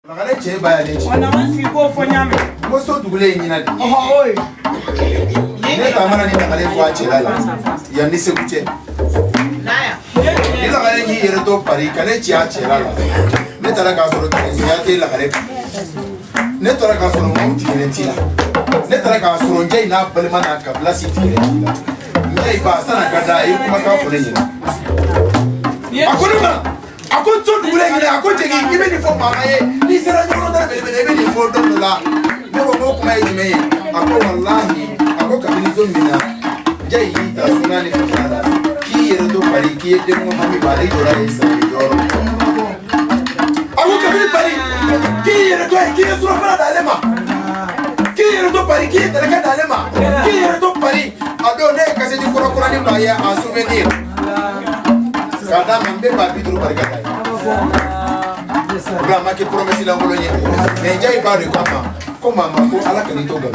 Lagare cɛ ba y'ale ci. Wa na ma sigi k'o fɔ n y'a mɛn. Ko so dugulen ye ɲinan de. Ɔhɔ o ye. Ne taamana ni lagare fɔ a cɛla la yan ni Segu cɛ. Ni lagare y'i yɛrɛ to Paris ka ne ci a cɛla la. Ne taara k'a sɔrɔ tigɛsoya tɛ lagare kun. Ne taara k'a sɔrɔ maaw tigɛlen t'i la. Ne taara k'a sɔrɔ njɛ in n'a balima n'a kabila si tigɛlen t'i la. Njɛ in ba san'a ka da a ye kumakan fɔ ne ɲɛna. A ko ne ma, a ko so dugulen ɲinɛ, a ko jegi i bɛ nin fɔ maama ye, n'i sera ɲɔgɔn dara belebele i bɛ nin fɔ don dɔ la. Ne ko k'o kuma ye jumɛn ye? A ko walahi, a ko kabini don min na njɛ y'i ta suna ni fanga la k'i yɛrɛ to Paris k'i ye denko hami b'a la, i jɔra ye san jɔyɔrɔ. A ko kabini Paris k'i yɛrɛ to yen k'i ye surafana d'ale ma, k'i yɛrɛ to Paris k'i ye daraka d'ale ma, k'i yɛrɛ to Paris. A don ne ye kasɛti kɔrɔ kɔrɔnin dɔ ye en souvenir k'a d'a ma, n bɛ 50 000 barika da ye. O la a ma kɛ promesse lankolon ye, mais Njayi ba de ko a ma ko mama ko Ala kan'i to nkalon.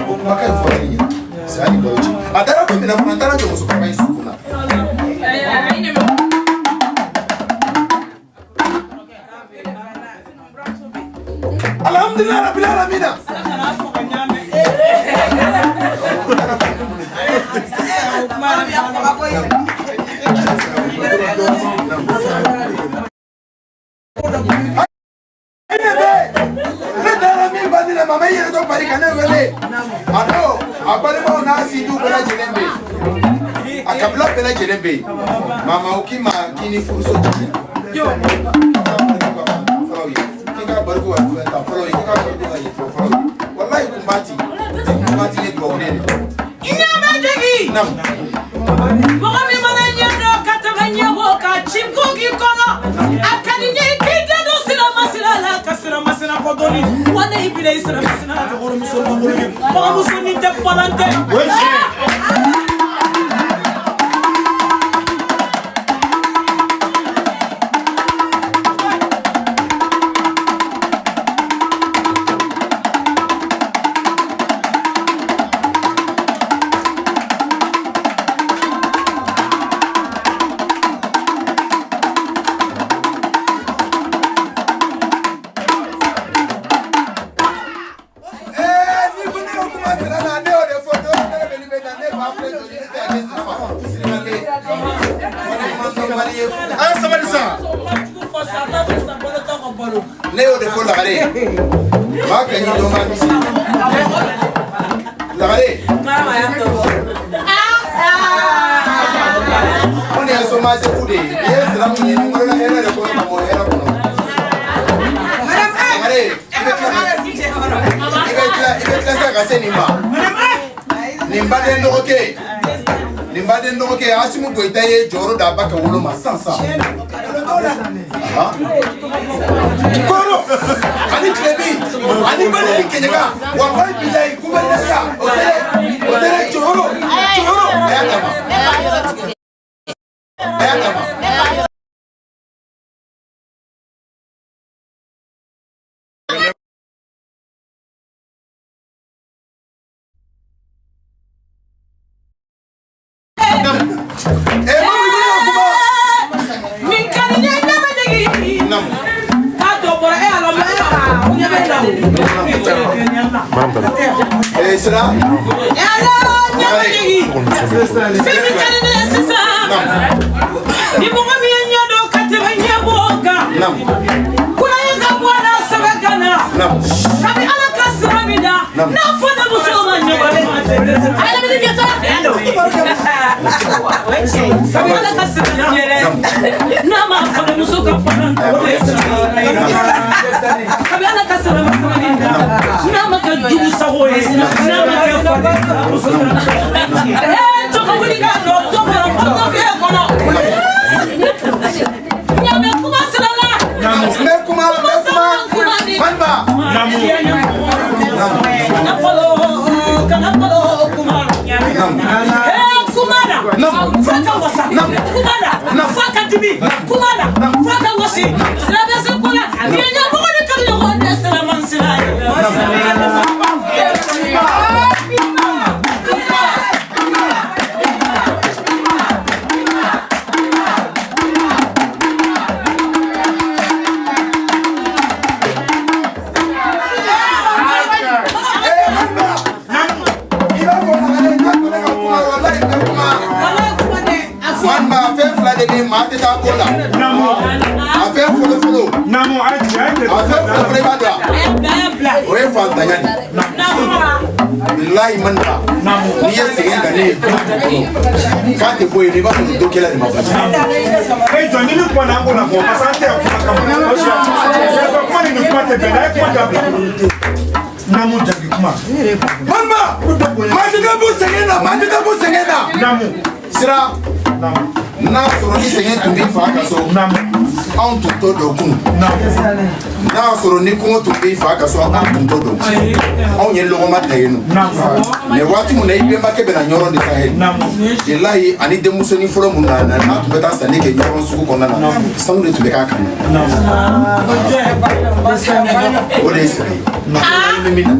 O kumakan in fɔra ne ɲɛna saya ni balo cɛ. A dara don min na fana, n taara jɔ musokɔrɔba in su kunna. Alhamdulilayi rabil alamina. Ne taara min bandi la, mama i yɛrɛ to Paris ka ne wele. A don a balimaw n'a sinjiw bɛɛ lajɛlen bɛ yen, a kabila bɛɛ lajɛlen bɛ yen. Mama o k'i ma k'i ni furuso cɛ. K'i ka bariku ka ta fɔlɔ ye, k'i ka bariku ka yɛlɛ fɔlɔ ye. Walayi kunbati kunbati ye dugawuden de ye. Ɲamɛ jegi. Naamu. Mɔgɔ min mana ɲɛ dɔn ka tɛmɛ ɲɛbɔ kan ci ko k'i kɔnɔ. A ka di n ye k'i da don sira masira la ka sira masira fɔ dɔɔni. Wa ne y'i bila i sira masira la ka kɔrɔmuso lankolon ye. Kɔrɔmuso ni tɛ balan tɛ. O ye tiɲɛ ye. Ni ko ne ko kuma sera la, ne y'o de fɔ dɔw ne bɛ bɛ na ne b'a filɛ joli ne tɛ ale sifa sirimalen an sabali sa. Ne y'o de fɔ lagare maa ka ɲi dɔn maa misi lagare ko nin ye somaje fu de ye, nin ye sira mun ye, nin wolola hɛrɛ de kɔnɔ ka bɔ hɛrɛ kɔnɔ. Lagare, i bɛ tila i bɛ tila i bɛ tila sa ka se nin ma, nin baden dɔgɔkɛ, nin baden dɔgɔkɛ Asimu Goyita ye jɔyɔrɔ d'a ba ka wolo ma sisan sisan. Koro ani tilebi ani bale ni kɛɲɛka walayi bilayi kubaliya o tɛ o tɛ jɔyɔrɔ jɔyɔrɔ a y'a d'a ma, a y'a d'a ma. Ɛ mamu ko ne ka kuma. Nin ka di n ye ɲamɛ jegi. Naamu. K'a dɔ bɔra e ala ma e la ɲɛ bɛ na o. Ee sira. Ala ɲamɛ jegi. Fɛn min ka di ne ye sisan. Ni mɔgɔ min ye ɲɛ dɔn ka tɛmɛ ɲɛbɔ kan. Naamu. Kura ye ka bɔ a la sɛbɛ ka na. Naamu. Kabi ala ka sira min da. Naamu. N'a fɔ ne muso ma ɲɔgɔn ma. A yɛrɛ bɛ kɛ sa. Kabi ala ka sira min yɛrɛ. N'a ma fɔ ne muso ka bana o de ye sira ye. Kabi ala ka sira min da. N'a ma kɛ jugu sago ye. N'a ma kɛ faden muso. Ee jɔn wuli ka jɔ jɔn kɔnɔ kɔnɔ fiɲɛ kɔnɔ. Ɲamɛ kuma sira la. N bɛ kuma, n bɛ kuma Faliba. maa tɛ taa ko la. A fɛn fɔlɔ fɔlɔ. A fɛn fɔlɔ fɔlɔ i b'a dɔn. O ye fantanya de ye. Bilahi man ta. N'i ye sɛgɛn ka ne ye du kɔnɔ k'a tɛ bɔ yen i b'a sɔrɔ dɔ kɛla de ma basi. E jɔ ni ni kuma na an k'o la bɔ parce que an tɛ yan kuma kama. Kuma ni nin kuma tɛ bɛn n'a ye kuma dabila. Naamu jaabi kuma. Manba maa tɛ taa bɔ sɛgɛn na maa tɛ taa bɔ sɛgɛn na. Naamu. Sira. Naamu. N'a sɔrɔ ni sɛgɛn tun b'i fa ka so. Naamu. Anw tun t'o dɔn kunun. Naamu. N'a y'a sɔrɔ ni kɔngɔ tun b'i fa ka so anw tun t'o dɔn. Anw ye lɔgɔma ta yen nɔ. Naamu. Mais waati min na i bɛnbakɛ bɛna ɲɔrɔ de sa ye. Naamu. Bilahi ani denmusonin fɔlɔ mun nana n'a tun bɛ taa sanni kɛ ɲɔrɔ sugu kɔnɔna na sanu de tun bɛ k'a kan. O de ye sira ye. Bɛ min na.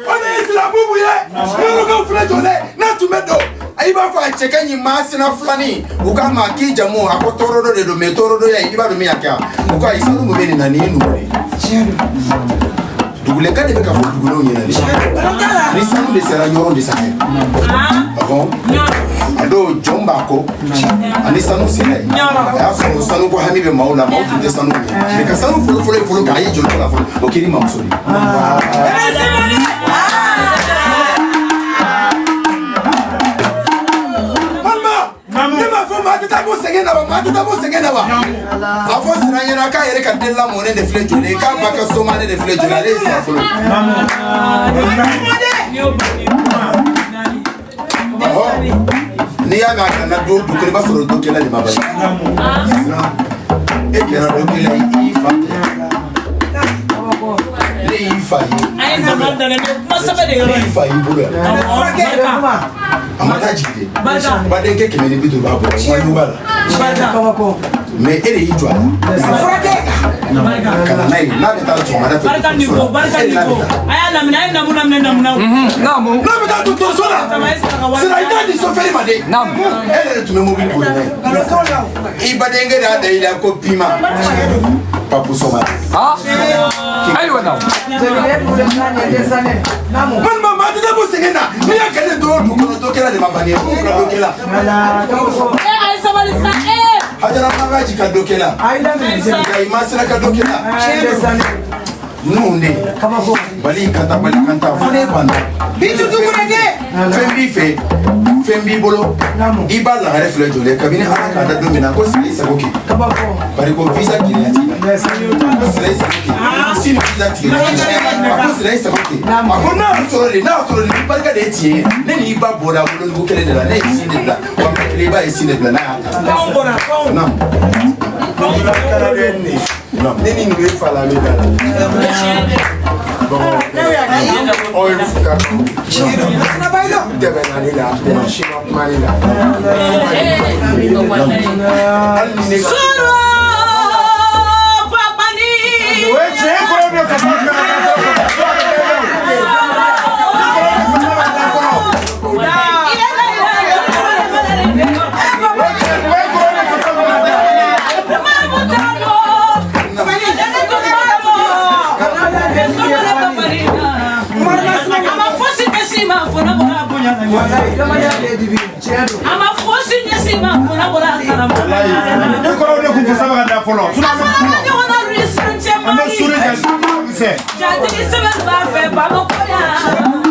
O de ye sira bubu ye. Yɔrɔkaw filɛ jɔlen n'a tun bɛ don. I b'a fɔ a cɛ ka ɲi maa sina filanin u k'a ma k'i jamu a ko tɔɔrɔdɔ de don mais tɔɔrɔdɔya i b'a dɔn min y'a kɛ u ko ayi sanu mun bɛ nin na nin ye numu de ye. Dugulenka de bɛ ka fɔ dugulenw ɲɛna de ni sanu de sera ɲɔrɔ de sa ye. Ɔhɔn a dɔw jɔn b'a kɔ ani sanu sera yen a y'a sɔrɔ sanu ko hami bɛ maaw la maaw tun tɛ sanu ye mais ka sanu fɔlɔ fɔlɔ ye fɔlɔ k'a ye joli la fɔlɔ o kɛra i mamuso de ye. Ne m'a fɔ maa tɛ taa bɔ sɛgɛn na wa maa tɛ taa bɔ sɛgɛn na wa a fɔ sira ɲɛna k'a yɛrɛ ka den lamɔnen de filɛ joli ye k'a ba ka somanen de filɛ joli ale ye sira fɔlɔ ye. N'i y'a mɛn a kana du o du kɔnɔ i b'a sɔrɔ dɔ kɛla de ma bali. E kɛra dɔ kɛla ye i y'i fa tɛ. Ne y'i fa ye. Ne y'i fa y'i bolo yan. A ma taa jigin de. Badenkɛ 150 b'a bolo wa ɲu b'a la. Mais e de y'i jɔ a la. Ka na n'a ye n'a bɛ taa sɔgɔmada fɛ dɔgɔtɔrɔso la e de n'a bɛ taa. N'a bɛ taa dɔgɔtɔrɔso la sira i t'a di sofɛri ma dɛ. E yɛrɛ de tun bɛ mobili boli n'a ye. I badenkɛ de y'a da i la ko pima. Papu Soma. Ayiwa na. Walima maa tɛ taa bɔ sɛgɛn na n'i y'a kɛlɛ dɔrɔn du kɔnɔ dɔ kɛra de ma ban ye ko dɔ kɛra. Hajara Magaji ka dɔ kɛra. Nka i ma sira ka dɔ kɛra. Ninnu de bali kanta bali kanta fo ne banna. Fɛn b'i fɛ fɛn b'i bolo i b'a lagare filɛ jɔlen kabini ala k'a da don min na ko sira i sago kɛ bari ko visa gɛlɛya t'i la ko sira i sago kɛ sini visa tigɛra a ko sira i sago kɛ a ko n'a y'a sɔrɔ de n'a y'a sɔrɔ nin barika de ye tiɲɛ ye ne ni i ba bɔra wolonugu kelen de la ne ye sin de bila wa mɛ kelen i ba ye sin de bila n'a y'a ta. Naamu. Ne ni nin bɛ fa la ne da la. Aw ye futa tɛmɛna ne la maa si ma kuma ne la. Hali ni ne ka. O ye tiɲɛ kɔrɔ de ka fɔ. Ne kɔrɔw de kun fasa bɛ ka da fɔlɔ. An bɛ suri kɛ kisɛ. Jatigi sɛbɛn b'a fɛ Bamakɔ yan.